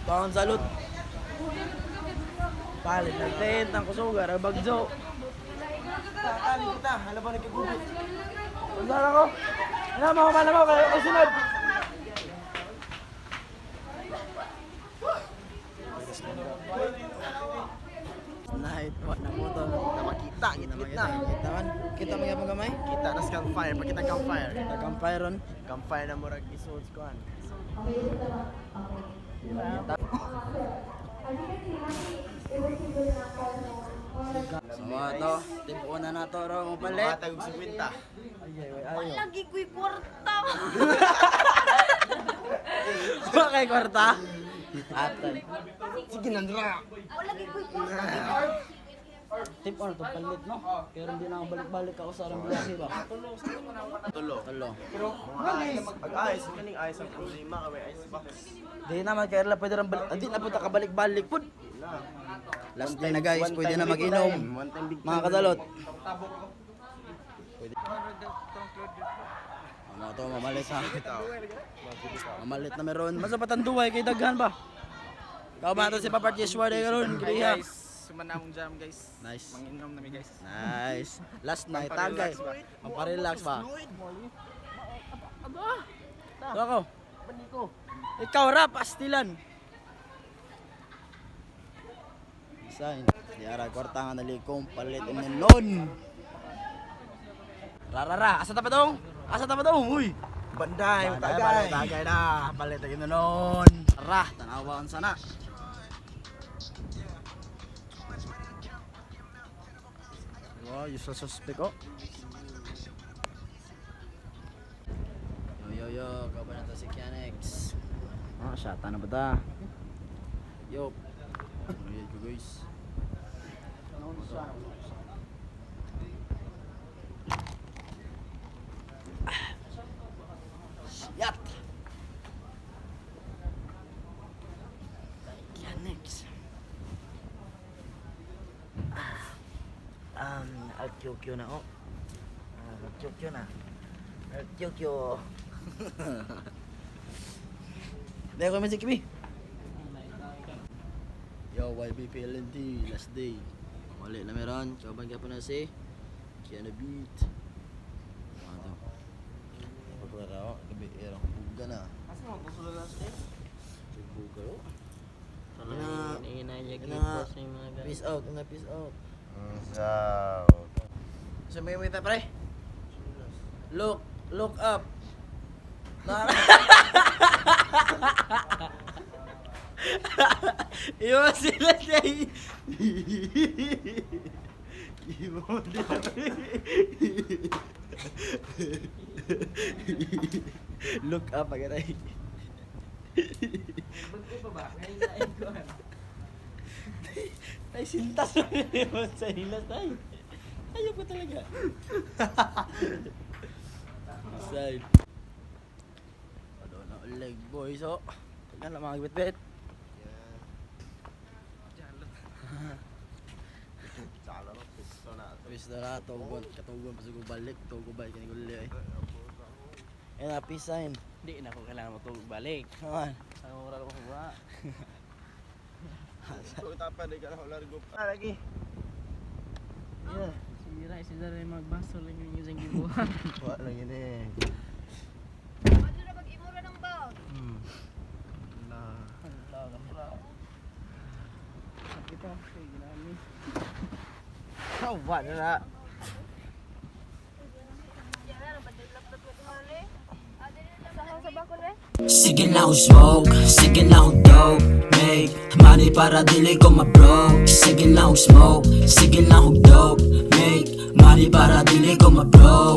Bawang salot. Palit nagtent ang kusugar, ang bagjo. Tatali kita, alam ba nagkagubit? Wala na ko. Ano mo, ano mo, kaya ako sunod. Night, wa na mo to. Na makita, ngit-ngit na. Kita man. Kita mo yapon gamay? Kita nas campfire, pakita campfire. Kita campfire ron. Campfire na murag isuod ko an. So ato, timpo na nato ro mo palit. Matag og 50. Ay ay ay. Lagi ko'y kwarta. Wa kay kwarta. Atan. Sige nandra. Lagi ko'y kwarta. Tip on to palit no. Pero hindi na ako balik-balik ako sa arang biyahe ba. Tulo. Tulo. Mga ice. Pag ice, kaning ice ang problema kay ice box. Di naman kaya pwede rin balik. Di na punta ka balik-balik pud. Last day na guys, One pwede time na big mag-inom. time. One time big Mga time. kadalot. Pwede. Ano to, mamalit ha. Mamalit na meron. Masapatan duway kay daghan ba? Kau ba ito si Papa Joshua de karon? Hi Gibiha. guys, suman na akong jam guys. Nice. Manginom na mi guys. Nice. Last night tagay. Pamparelax ba? Pamparelax ba? Ito ako. Ikaw ra pastilan. Design. Di ara kwarta nga nalikom palit imelon. Ra ra ra, asa ta pa dong? Asa ta pa dong? Uy. Banday, Tagay, tagay. tagay na. Palit imelon. Ra, tanawa unsa na. Wow, you so suspect oh. Yo yo yo, kau na to si Kianex. Ah, shata na ba ta? Yo. Ano yan ko guys? Yat! Kianex. Al-Kyokyo na oh. Al-Kyokyo na. Al-Kyokyo. Dahil ko si Kimi. Yo, YBPLND, last day. Wala na meron. Kauban ka pa na si Kiana Beat. Ano to? Pagkara ako, gabi, erang buga na. Asa mo gusto last day? Buga oh. Na, na, peace out, na peace out. So may may pre? Look, look up. Na. Iwan sila day. Iwan nila pre. Look up agad. Bago pa ba? Ngayon na ko. Ay, sintas na naman sa hilas ay. Ayaw ko talaga. Side. Ano na uleg boys oh. Tignan lang mga bitbit. Pisto na. Peace na na, tugon. Katugon pa sa balik. Tugon balik kini guli ay. Ayan na, peace sign. Hindi na ako kailangan mo tugog balik. Come on. Ang oras ko ba? Ito tapan di ka na largo. Ah, lagi. Yeah. Sira, sila rin magbaso lang yung isang gibuhat. Wa lang yun eh. Ano na pag-imura ng bag? Na. Sakit ah, kay ginami. Wa na na. Sige lang akong smoke, sige lang akong dope. Make money para dili ko ma-broke. Sige lang akong smoke, sige lang akong dope. Make money para dili ko ma-broke.